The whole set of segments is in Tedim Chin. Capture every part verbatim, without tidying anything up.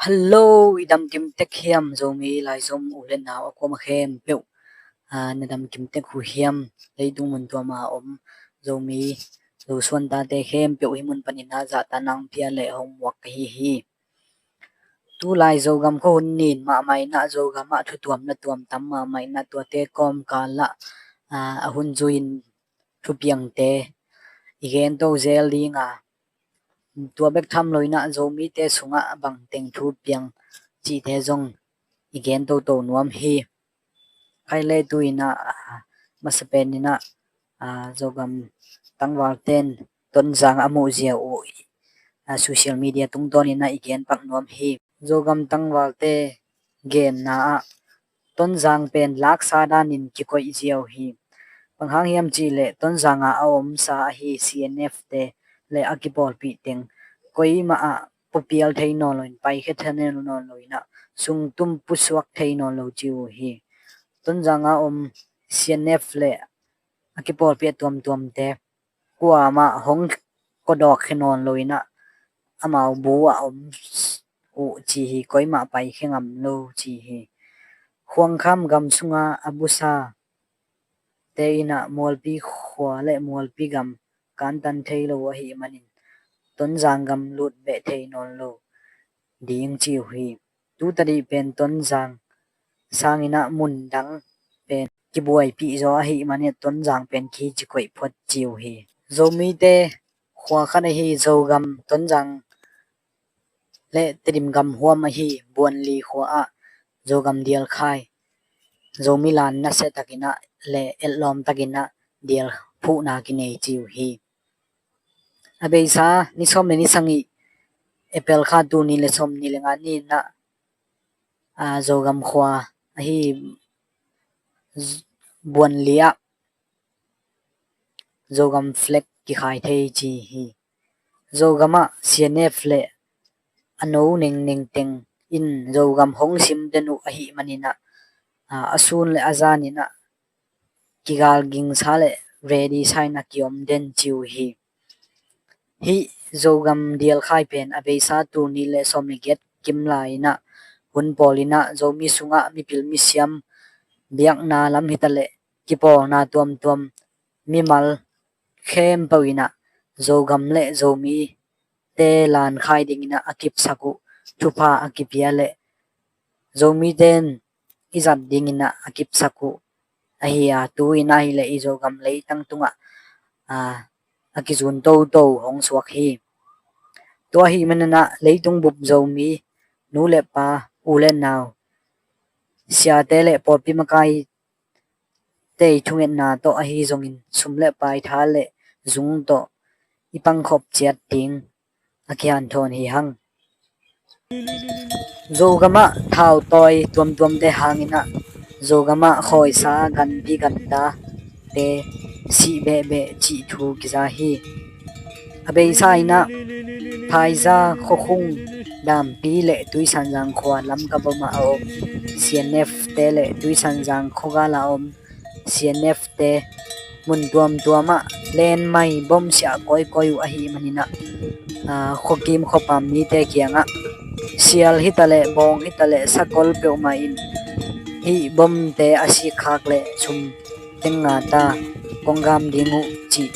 Hello, i dam kim tek hiam Zomi laizom u le nau a kuama khempeuh? Ah, na dam kim tek uh hiam? Leitung mun tuama om Zomi, Zosuan tate khempeuh hih mun panin ah zahtakna hong pia le hong muak ka hi hi. Tulai Zogam khuahun nin mahmah in ah Zogam ah thutuam na tuam tam mahmah in ah tuate kawmkal ah, ah, a hun zui-in thupiangte i gen to zel ding a, tua bek tham lo in ah Zomite sungah bangteng thupiang cihte zong i gen toto nuam hi. Khai le tu in ah, ah, masa pen in ah, ah, Zogam tangvalte in Tonzang a muh ziau uh, ah, social media tungtawn in ah i gen pak nuam hi. Zogam tangvalte genna ah Tonzang pen laksa danin kikoih ziau hi. Bang hang hiam cih leh Tonzang ah a omsa ahi C N F te le a kipawlpih teng koimah ah pupial thei nawn loin, paikhia thei nawn lo in ah sungtum pusuak thei nawn lo ci uh hi. Tonzang ah om C N F le a kipawlpih a tuamtuamte kuamah hong kawdawk khia nawn lo in ah amau bu ah om uh ci hi, koimah paikhia ngam lo ci hi. Khuangkham gam sunga a busa te in ah Mualpi khua le Mualpi gam kantan thei lo ahih manin Tonzang gam lut beh thei nawn lo ding ci uh hi. Tu tadih pen Tonzang sangin ah mun dang pen kibuaipih zaw ahih manin Tonzang pen kicikoih phot ci uh hi. Zomite khua khat ahi Zogam, Tonzang le Tedim gam huam ahi Buanli khua ah Zogam dialkhai, Zomi lan nasia takin ah le etlawm takin ah dial phuhna kinei ci uh hi. A beisa ni sawm le ni sagih April kha, tul nih le sawm nih le nga ni in ah, ah, Zogam khua ahi Z-, Buanli ah Zogam flag kikhai thei ci hi. Zogam ah C N F le a no nengneng teng in Zogam hong sim den uh ahih manin ah, ah, a sun le a zan in ah kigal gingsa le ready sa in ah kiom den ci uh hi. Hih Zogam dialkhai pen a beisa tul nih le sawm le giat kim lai in ah hun pawl in ah Zomi sungah mipil misiam, biakna lam hi ta leh kipawlna tuamtuam, mimal khempeuh in ah Zogam le Zomite lankhai dingin ah a kipsak uh thupha a kipia le Zomite in i zat dingin ah a kipsak uh ahi a, tu in ah hi leh i Zogam leitang tungah, ah, a kizun toto hong suak hi. Tua ahih manin ah leitung bup Zomi nu le pa, u le nau, siate le pawlpi makaite i thungetna tawh ahi zongin sum le pai, tha le zung tawh i pangkhop ciat ding a kihanthawn hi hang. Zogam ah thautawi tuamtuamte hangin ah Zogam ah khawisa ganpi gantate sih behbeh cih thu kiza hi. A beisa in ah Phaiza, Khuakhung, Dampi le Tuisanzang khua Lamka bawm ah a om C N F te le Tuisanzang khuagal ah a om C N F te mun tuamtuam ah lenmai bom siah kawikawi uh ahih manin ah, ah, khuakim khuapam mite kiangah sial hi ta leh, bawng hi ta leh, sakol peuhmah in hih bomte a sikkhak leh sum teng ngata kong gam ding uh cih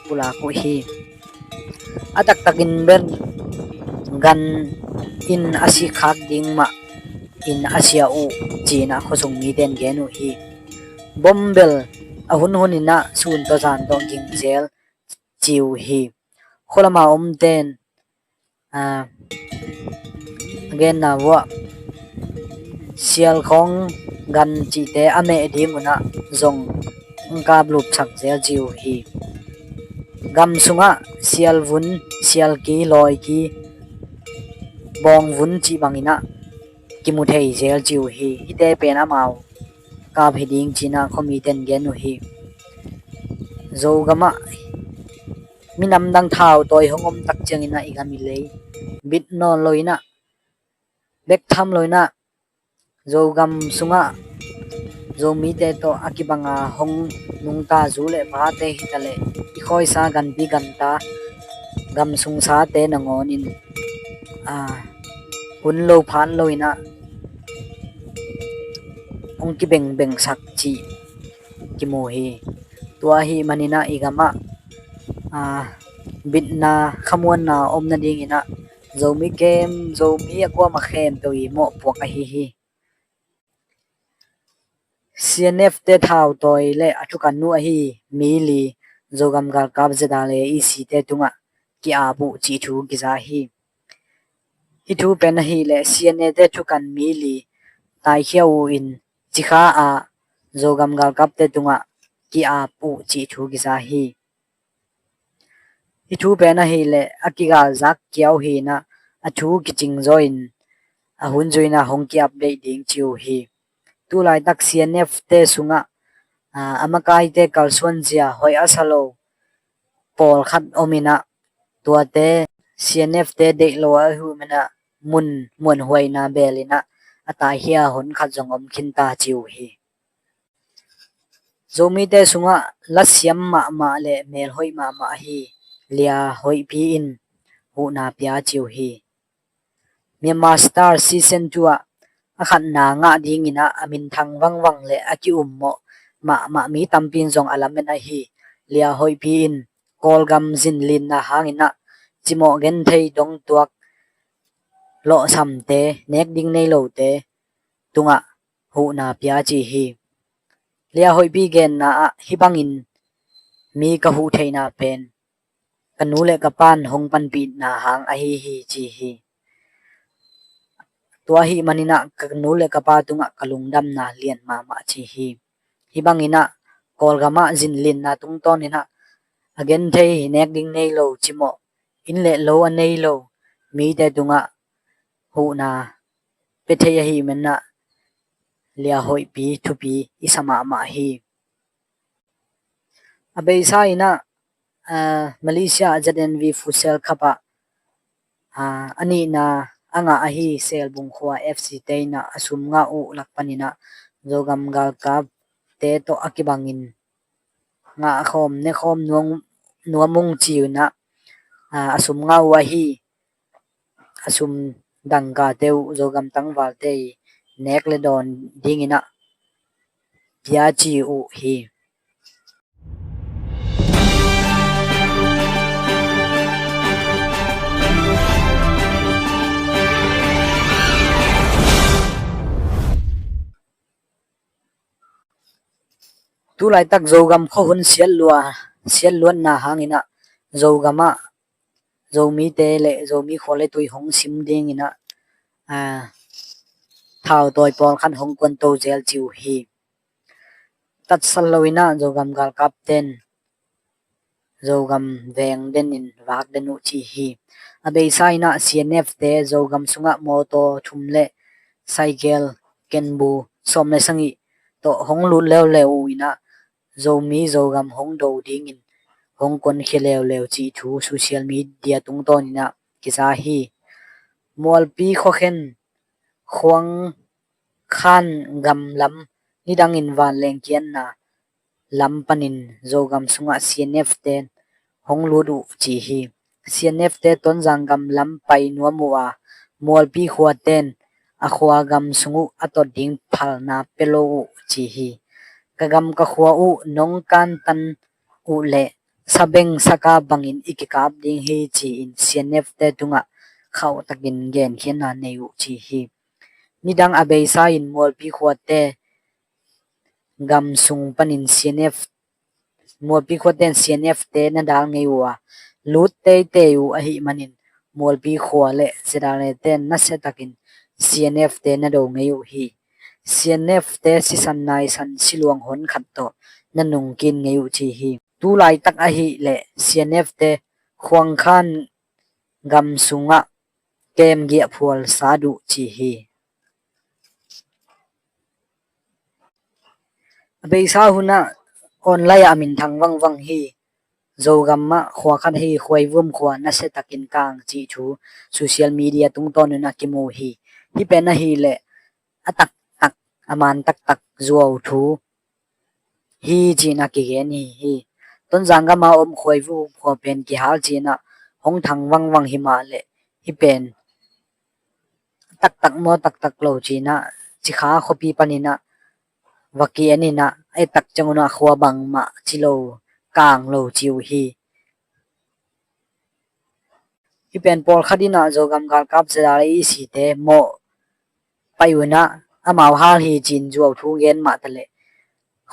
pulak uh hi. A taktakin bel gan in a sikkhak ding mah in a sia uh ci-in ah khuasung mite in gen uh hi. Bom bel a hunhun in ah sun tawh zan tawh ging zel ci uh hi. Khualam a omte in, ah, a genna uah sial khawng gan cihte a meh ding un ah zong hong kap lupsak zel ci uh hi. Gam sungah sial vun, sial ki, lawi ki, bawng vun cih bangin ah kimu thei zel ci uh hi. Hihte pen amau kap hi ding ci-in ah khuamite in gen uh hi. Zogam ah minam dang thautawi hong om tak ciangin ah i gam i lei bit nawn lo in ah, bek tham lo in ah, Zogam sungah Zomite tawh a kibanga hong nungta zu le vate hi ta leh i khawisa ganpi ganta, gam sungsate nangawn in, ah, hun lo phat lo in ah hong kibengbengsak cih kimu hi. Tua ahih manin ah i gam ah, aa, bitna khamuanna om nadingin ah Zomi kem, Zomi a kuamah khempeuh i mawhpuak ahi hi. C N F te thautawi le a thukan uh ahi mi li Zogam galkap ZRA EC te tungah ki-ap uh cih thu kiza hi. Hih thu pen ahih leh C N A te thukan mi li taikhia uh in Cikha ah Zogam galkapte tungah ki-ap uh cih thu kiza hi. Hih thu pen ahih leh a kigalzak kia uh hi in ah a thu kicing zaw in a hun zui in ah hong ki-update ding ci uh hi. Tu laitak C N F te sungah, aa, a makaite kalsuanzia hoih a sa lo pawlkhat om in ah tuate C N F te deih lo a uh hi manin ah mun muanhuaina bel in ah a taikhia hun khat zong om khinta ci uh hi. Zomite sungah lasiam mahmah le melhoih mahmah ahi Lia Hoihpi in huhna pia ci uh hi. Myanmar Star Season two ah a khatna ngah dingin ah a minthang vangvang le a ki-ummawh mahmah mi tampi in zong a lamen ahi Lia Hoihpi in Kawlgam zinlinna hangin ah cimawh genthei dongtuak lawhsamte, nek ding nei lote tungah huhna pia ci hi. Lia Hoihpi genna ah hih bangin mi ka huh theihna pen ka nu le ka pa'n hong panpihna hang ahi hi ci hi. Tua ahih manin ah ka nu le ka pa tungah ka lungdamna lian mahmah ci hi. Hih bangin ah Kawlgam ah zinlinna tungtawn in ah a genthei, nek ding nei lo, cimawh inn le lo a nei lo mite tungah huhna pia thei ahih manin ah Lia Hoihpi thupi i sa mahmah hi. A beisa in ah, aa, Malaysia Z N V Futsal Cup ah, aa, a nihna a ngah ahi Selbung khua F C te in ah a sum ngah uh lak panin ah Zogam galkapte tawh a kibangin ngah khawm, ne khawm nuam, nuam ung ci uh in ah, aa, a sum ngah uh ahi a sum dangkate uh Zogam tangvalte i nek le dawn dingin ah pia ci uh hi. Tu laitak Zogam khuahun siatlua, siatluatna hangin ah Zogam ah Zomite le Zomi khua le tui hong sim dingin ah, aa, thautawi pawlkhat hong kuanto zel ci uh hi. Tatsat lo in ah Zogam galkapten Zogam veng den in vak den uh ci hi. A beisa in ah C N F te Zogam sungah mawtaw thum le cycle kenbu sawm le sagih tawh hong lut leuleu uh in ah Zomi Zogam hong do dingin hong kuankhia leuleu cih thu social media tungtawn in ah kiza hi. Mualpi khuakhen Khuang Khan gam lam nidangin vanleng kiatna lam panin Zogam sungah C N F ten hong lut uh ci hi. C N F te Tonzang gam lam pai nuam uh a, Mualpi khuaten a khua gam sung uh a tot ding phalna pia lo uh ci hi. Ka gam ka khua uh nong kantan uh leh sabeng saka bangin i kikap ding hi ci-in C N F te tungah khauh takin genkhiatna nei uh ci hi. Nidang a beisa in Mualpi khuate gam sung panin C N F, Mualpi khuaten C N F te na dal ngei uh a, lut teitei uh ahih manin Mualpi khua le Z R A ten nasia takin C N F te na do ngei uh hi. C N F te sisan naisan siluang hon khat tawh na nungkin ngei uh ci hi. Tu laitak ahih leh C N F te Khuang Khan gam sungah kem giahphual sa duh ci hi. A beisa hunah online ah a minthang vangvang hi. Zogam ah khua khat hi, Khuaivum khua nasia takin kang cih thu social media tungtawn un a kimu hi. Hih pen ahih leh a taktak, a man taktak zuau thu hi ci-in a kigen hi hi. Tonzang gam a om Khuaivum khua pen kihal ci-in a hong thang vangvang hi mah leh hih pen taktak maw taktak lo ci-in ah, Cikha khuapi panin ah va ki-en in ah, a et tak ciangun ah khua bangmah ci lo, kang lo ci uh hi. Hih pen pawlkhat in ah Zogam galkap ZRA EC te mawh pai un ah, amau hal hi ci-in zuau thu gen mah taleh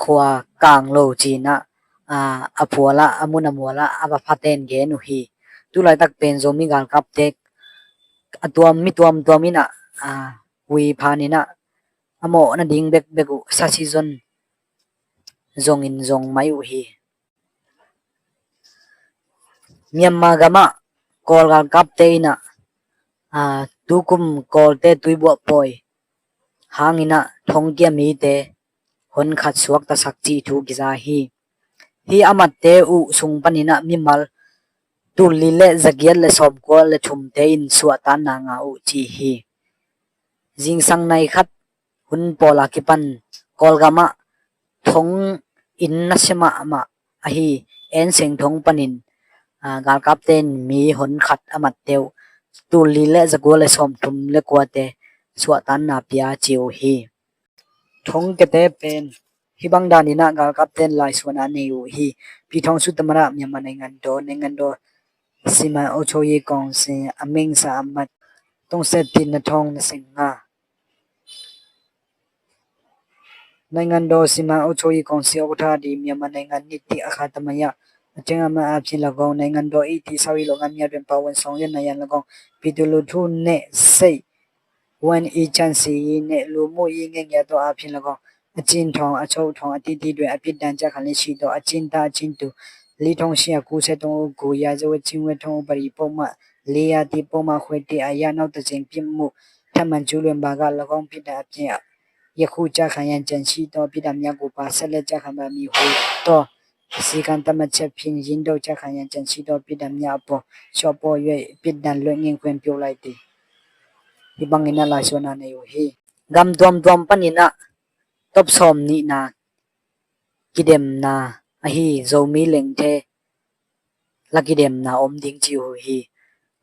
khua kang lo ci-in ah, a, a phual ah, a mun a mual ah a va phaten gen uh hi. Tu laitak pen Zomi galkapte a tuam, mi tuamtuam in ah, a, ui phan in ah, a mawh nading bekbek uh sa season zongin zong mai uh hi. Myanmar gamah Kawl galkapte in ah, a, tukum Kawlte tuibuah pawi hangin ah thongkia mite honkhat suaktasak cih thu kiza hi. Hih a matte uh sung panin ah mimal tulli le zagiat le sawmkua le thumte in suahtakna ngah uh ci hi. Zingsang nai khat hun pawl a kipan Kawlgamah thong inn nasia mahmah ahi Enseng thong panin, a, galkapte in mi honkhat a matte uh tulli le zakua le sawmthum le kuate suahtakna pia ci uh hi. Thongkiate pen hih bang danin ah galkapte in laisuan a nei uh hi. ပြည်ထောင်စုသမ္မတ မြန်မာနိုင်ငံတော် နိုင်ငံတော်စီမံအုပ်ချုပ်ရေးကောင်စီ အမိန့်စာအမှတ် သုံးဆယ့်တစ် နှစ်ထောင်နှစ်ဆယ့်ငါး နိုင်ငံတော်စီမံအုပ်ချုပ်ရေးကောင်စီဥက္ကဋ္ဌသည် မြန်မာနိုင်ငံနှစ်သစ်အခါ သမယအထိမ်းအမှတ်အားဖြင့်လည်းကောင်း နိုင်ငံတော်၏တည်ဆောက်ရေးလုပ်ငန်းများတွင် ပါဝင်ဆောင်ရွက်နိုင်ရန်လည်းကောင်း ပြည်သူလူထုနှင့် စိတ်ဝမ်းအေးချမ်းစေရေးနှင့် လူမှုရေးငြိမ်းချမ်းသောအားဖြင့်လည်းကောင်း အကျဉ်းထောင်၊ အချုပ်ထောင်အသီးသီးတွင် အပြစ်ဒဏ်ကျခံလျက်ရှိသော အကျဉ်းသားအကျဉ်းသူ လေးထောင့်ရှစ်ရာကိုးဆယ့်သုံးဦးကို ရာဇဝတ်ကျင့်ဝတ်ထုံးဥပဒေပုဒ်မ လေးရာတစ် ပုဒ်မခွဲတစ်အရ နောက်တစ်ကြိမ်ပြစ်မှုထပ်မံကျူးလွန်ပါကလည်းကောင်း ပြစ်ဒဏ်အပြင် ယခုကျခံရန်ကျန်ရှိသော ပြစ်ဒဏ်များကိုပါ ဆက်လက်ကျခံပါမည်ဟူသော စည်းကမ်းသတ်မှတ်ချက်ဖြင့် ယင်းသို့ကျခံရန်ကျန်ရှိသော ပြစ်ဒဏ်များအပေါ် လျှော့ပေါ့၍ ပြစ်ဒဏ်လွတ်ငြိမ်းခွင့်ပြုလိုက်သည်။ Hih bangin ah laisuan a nei uh hi. Gam tuamtuam panin ah tawp sawm nihna kidemna ahi Zomi lengthe la kidemna om ding ci uh hi.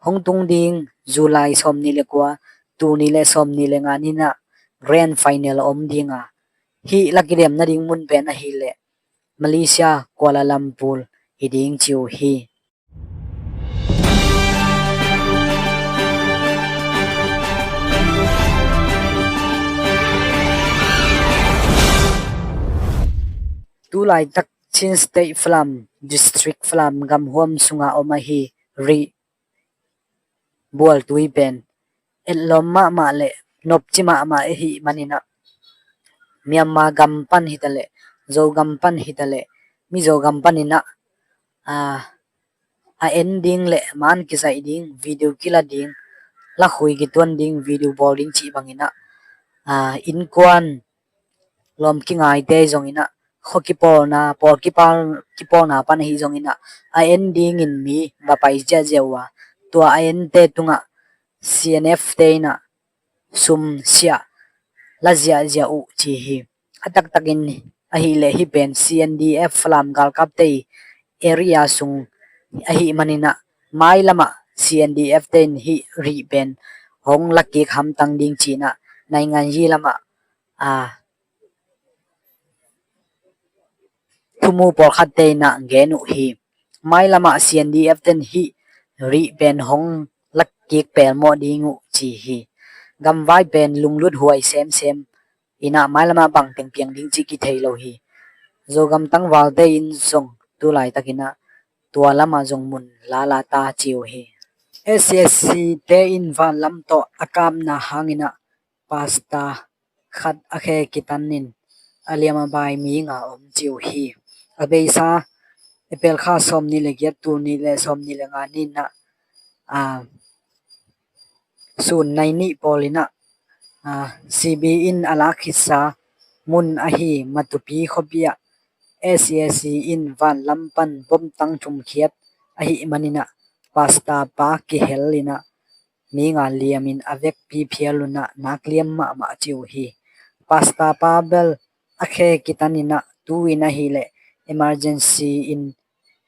Hong tung ding July sawm nih le kua, tul nih le sawm nih le nga ni-in ah grand final om ding a, hih la kidem nading mun pen ahih leh Malaysia, Kuala Lumpur hi ding ci uh hi. Tu laitak Chin State Falam District, Falam gamhuam sunga om ahi rih bualtui pen etlawm mahmah le nopci mahmah ahih manin ah, Myanmar gam pan hi taleh, Zogam pan hi taleh, Mizo gam panin ah, a, a en ding le man kizaih ding, video kila ding, lakhui kituan ding, video bawl ding cih bangin ah, a, innkuan lawm kingaite zongin ah, khua kipawlna, pawl kipal, kipawlna pan ahi zongin ah, a en dingin mi va pai ziahziah uh a, tua a ente tungah C N F te in ah sum siah la ziahziah uh ci hi. A taktakin ahih leh hih pen C N D F Falam galkapte area sung ahih manin ah, mailamah C N D F te in hih rih pen hong lakik hamtang ding ci-in ah, nainganyi lamah, a, thumu pawlkhatte in ah gen uh hi. Mailamah C N D F te in hih rih pen hong lakik pelmawh ding uh ci hi. Gamvai pen lunglut huai semsem in ah, mailamah bangteng piang ding cih kithei lo hi. Zogam tangvalte in zong tu laitakin ah tua lamah zong mun lala ta ci uh hi. S C S C te in vanlam tawh a kapna hangin ah pastor khat a khe kitanin a liam a bai mi nga om ci uh hi. A beisa April kha sawm nih le giat, tul nih le sawm nih le nga ni-in ah, a, sun nai nih pawl in ah, a, C B in a lak khitsa mun ahi Matupi khuapi ah S C S C in vanlam pan bomtang thumkhiat ahih manin ah pastor pa kihel in ah mi nga liamin a vekpi phial un ah nak liam mahmah ci uh hi. Pastor pa bel a khe kitanin ah tu-in ahih leh emergency in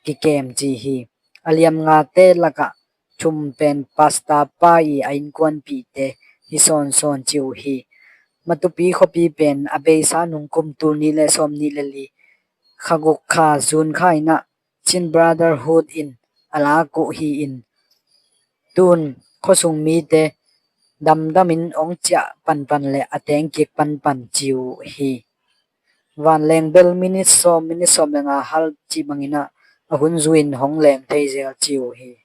kikem ci hi. A liam ngate lakah thum pen pastor pa i a innkuanpihte hi sawnsawn ci uh hi. Matupi khuapi pen a beisa nung kum tul nih le sawm nih le li, kha guk kha June kha in ah Chin Brotherhood in a lak uh hi-in, tun khuasung mite damdamin hong ciah panpan le a teng kik panpan ci uh hi. Vanleng bel minit sawm, minit sawm le nga hal cih bangin ah a hun zui-in hong leng thei zel ci uh hi.